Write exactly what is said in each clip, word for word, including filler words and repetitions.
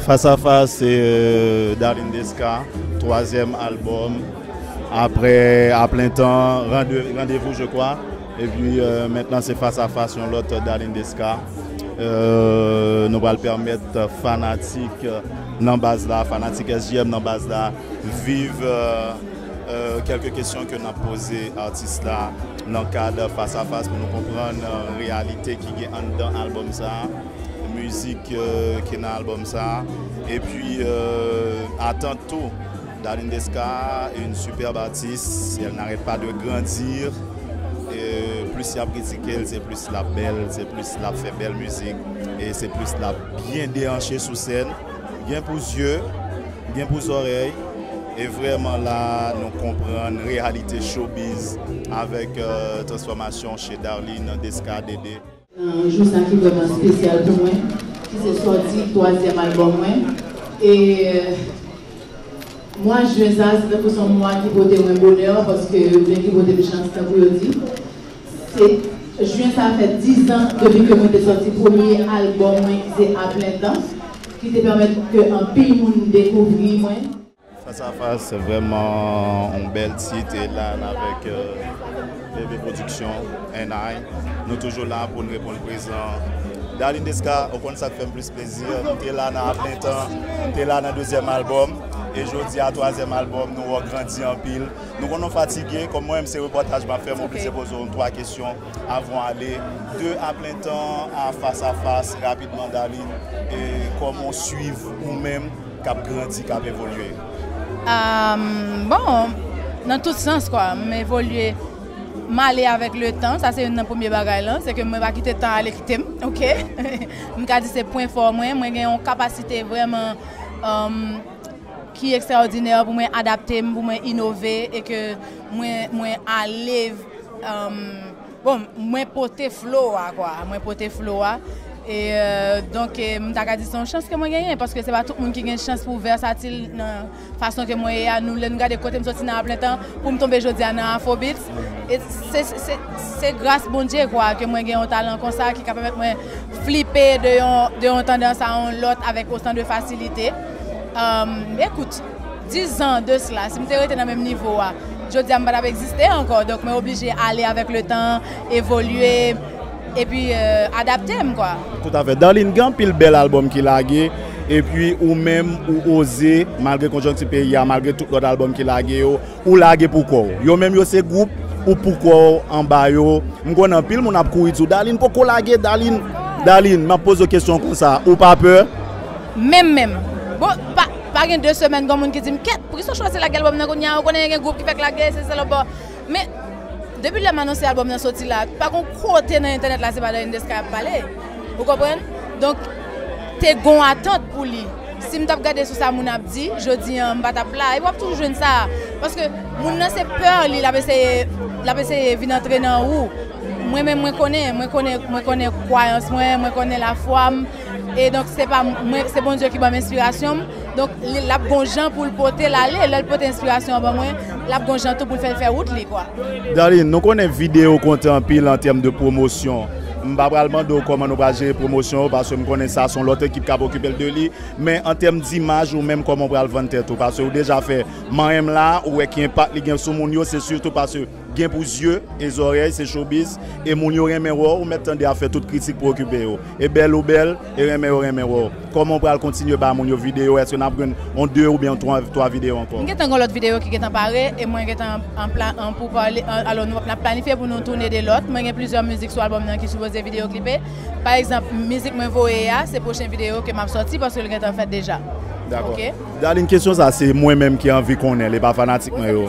Face à face, se euh, Darline Desca, twazyèm albòm. Apre, A Plen Tan, Rande- Randevou, je crois. Epi euh, mentnan, se Face à face, yon lòt Darline Desca. Euh, nou pral pèmèt fanatik euh, nan baz la, fanatik S J M nan baz la, viv euh, euh, kèlke kesyon ke n ap poze atis la nan kad Face à face pou nou konprann euh, reyalite ki gen anndan albòm sa a, mizik euh, ki nan albòm sa a, epi euh, atant tou. Darline Desca, une superbe artiste, elle n'arrête pas de grandir. E plis y ap kritike l, se plis l ap bèl, se plis l ap fè bèl mizik, e se plis l ap byen dehanche sou sèn. Gen pou zye, gen pou zòrèy, e vrèman la, nou konprann reyalite showbiz avèk euh, transfòmasyon chez Darline Desca Dédé. Nan jou sa ki vrèman espesyal pou mwen, ki se sòti twazyèm albòm mwen. E mwa jen sa, se tankou se yon mwa ki pote mwen bonè, paske oubyen ki pote m chans, tankou yo di. Se jen sa fè dizan depi ke mwen te sòti premye albòm mwen ki se A Plen Tan, ki te pèmèt ke anpil moun dekouvri mwen. Face à face, se vrèman yon bèl tit e la n avèk euh, Bebe Production, N I. Nou toujou la pou n reponn prezan. Darline Desca, ou konn sa k fè m plis plezi. M te la nan A Plen Tan, m te la nan dezyèm albòm, e jodi a twazyèm albòm, nou wè w grandi anpil. Nou konn nou fatige, kòm mwen menm se repòtaj m ap fè, m oblije poze w twa kesyon avan w ale. De A Plen Tan a Face à face, rapidman Darline, e kòman w swiv ou menm k ap grandi, k ap evolye? Um, bon, nan tout sans kwa, m evolye, m ale avèk le tan, sa se youn nan premye bagay lan, se ke mwen pa kite tan ale kite m, ok? M ka di se pwen fò mwen, mwen gen yon kapasite vrèman um, ki ekstraòdinè pou mwen adapte m, pou mwen inove e ke mwen, mwen ale um, Bon, mwen pote flow a kwa, mwen pote flow a. E euh, donk euh, m ta ka di se yon chans ke mwen genyen, paske se pa tout moun ki gen chans pou vèsatil nan fason ke mwen ye a. Nou lè nou gade kote m soti nan aplentan pou m tonbe jodi a nan afrobeats, e se, se, se gras Bondye kwa ke mwen gen yon talan konsa ki ka pèmèt mwen flipe de yon, de yon tandans a yon lòt avèk otan de fasilite. Um, ekout, dizan de sla, si m te rete nan menm nivo a, jodi a m pa t ap egziste ankò. Donk mwen oblije ale avèk le tan, evolye, epi euh, adapte m kwa. Toutafè. Darline, gen anpil bèl albòm ki lage, epi ou menm ou oze, malgre konjonkti peyi a, malgre tout lòt albòm ki lage yo, ou lage pou kò w. Yo menm yo se gwoup, ou pou kò w anba yo. M konnen anpil moun ap kouri di w, Darline poko lage, Darline, Darline, m ap poze w kesyon konsa, ou pa pè? Menm menm. Bon, pa, pa gen de semèn, gen moun ki di m, kèt, poukisa w chwazi lage albòm nan kounye a, ou konnen gen gwoup ki fèk lage, se sa lòt bò. Men, depi lè m anonse albòm nan soti la, pa gon kote nan entènèt la, se pa Darline Desca y ap pale. Ou konprann? Donk, te gon atant pou li. Si m t ap gade sou sa moun ap di, jodi an, m pa t ap la. E w ap toujou jwenn sa. Paske moun nan se pè li, l ap eseye, l ap eseye vin antre nan ou. Mwen menm, mwen konnen, mwen konnen, mwen konnen kwayans mwen, mwen konnen lafwa m. E donk, se pa mwen, se Bondye ki ban m enspirasyon m. Donk, li, l ap gon jan pou l pote l ale. Lè l pote enspirasyon an ban mwen, l ap gon jan tou pou l fè l fè wout li, kwa. Darline, nou konnen videyo konte anpil an tèm de pwomosyon. M pa pral mande w kòman nou pral jere pwomosyon yo, paske m konnen sa se yon lòt ekip k ap okipe l de li. Men an tèm dimaj, ou menm kòman w pral vann tèt ou? Paske ou deja fè manyen m la, ou wè ki enpak li gen sou moun yo, se sitou paske gen pou zye e zòrèy, se showbiz, e moun yo renmen wè w, ou mèt tande ap fè tout kritik pou okipe yo. E bèl ou bèl, e renmen yo renmen wè w. Kòman w pral kontinye ba moun yo videyo? Èske n ap jwenn yon de oubyen yon twa, twa videyo ankò? M gentan gen yon lòt videyo ki gentan pare, e mwen gentan an pla, an pou pale, an, alò, nou, n ap planifye pou nou tounen de lòt. Mwen gen plizyè mizik sou albòm nan ki sipoze videyo klipe. Pa egzanp, mizik mwen voye a, se pwochen videyo ke m ap sòti, paske l gentan fèt deja. Dakò. Ok? Darline, kesyon sa se mwen menm ki anvi konnen, li pa fanatik mwen yo.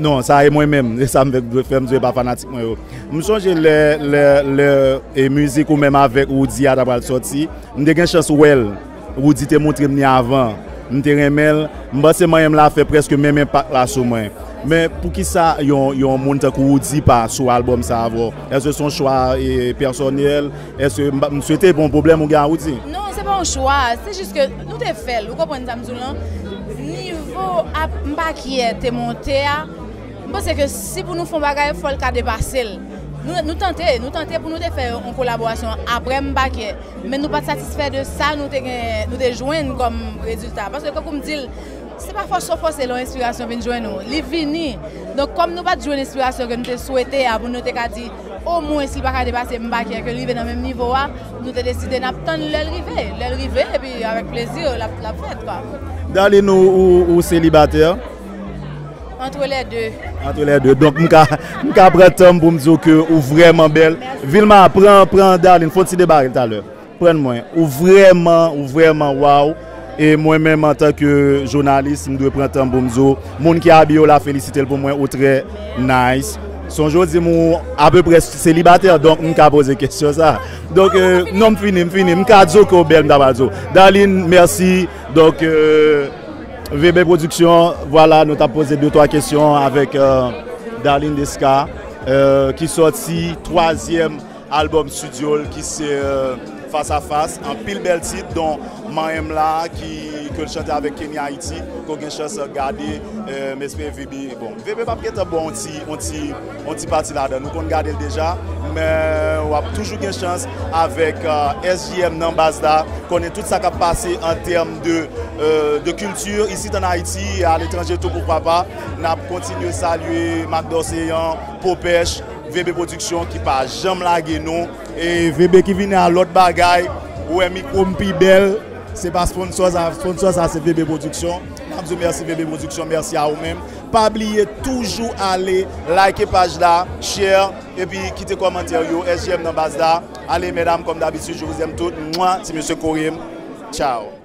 Non, sa e mwen menm, e sa m fè, fè m di e pa fanatik mwen yo. M sonje lè, lè, lè e mizik ou menm avèk Roody a ta pral sòti, m te gen chans wè l. Roody te montre m li avan. M te renmen l. M panse manyen m la fè prèske menm enpak la sou mwen. Men poukisa yon, yon moun tankou Roody pa sou albòm sa avè w? Èske se yon chwa e, pèsonèl? Èske m pa, m swete bon pwoblèm ou gen a Roody? Non, se pa yon chwa. Se jis ke nou te fè l. Ou konprann sa m di w lan? Nivo ap, m pa kyè te monte a. M panse ke si pou nou fè yon bagay, fò l ka depase l. Nou, nou tante, nou tante pou nou te fè yon kolaborasyon apre M Pa Kyè, men nou pa t satisfè de sa nou te gen, nou te jwenn kòm rezilta. Paske, tankou m di l, se pa fòse w fòse lè yon enspirasyon vin jwenn ou. Li vini. Donk, kòm nou pa t jwenn enspirasyon ke nou te swete a, pou nou te ka di, omwen, si l pa ka depase M Pa Kyè, ke l rive nan menm nivo a, nou te deside n ap tann lè l rive. Lè l rive, epi avèk plezi, l ap, l ap fèt, kwa. Darline, ou, ou, ou selibatè? Entre les deux. Entre les deux. Donk, m ka, m ka pran tan m pou m di w ke ou vrèman bèl. Vilma, pran, pran Darline, fè yon ti debare l talè. Pran mwen. Ou vrèman, ou vrèman, waw. E mwen menm, antanke jounalis, m dwe pran tan m pou m di w, moun ki abiye w la, felisite l pou mwen, ou trè nice. Sonje w di m ou apeprè selibatè, donk m ka poze kesyon sa. Donk, euh, non, m fini, m fini. M ka di w ke w bèl, m ta pral di w. Darline, mèsi. Donk, euh, V B Production, vwala, nou t ap poze de twa kesyon avèk, euh, Darline Desca, euh, ki sòti twazyèm albòm estidyo l, ki se, euh, Fas a Fas. Anpil bèl tit, don Manyen m la, ki, ke l chante avèk Kenny Haiti, ke w gen chans gade, euh, m espere V B, bon, V B p ap gentan ba w yon ti, yon ti, yon ti pati ladan. Nou konn gade l deja, men w ap toujou gen chans avèk, euh, S J M nan baz la, konnen tout sa k ap pase an tèm de, euh, de kilti, isit ann Ayiti e aletranje tou, poukwa pa. N ap kontinye salye Mak Dòseyan, Popèch, V B Production ki pa janm lage nou. E V B ki vini a lòt bagay, ou wè mikwo m pi bèl, se pa sponsò sa, sponsò sa se V B Production. N ap di w mèsi V B Production, mèsi a ou menm. Pa bliye toujou ale like paj la, share, epi kite kòmantè yo, S J M nan baz la. Ale medam, comme d'habitude, je vous aime toutes. Mwa, ti mesye kore m. Ciao.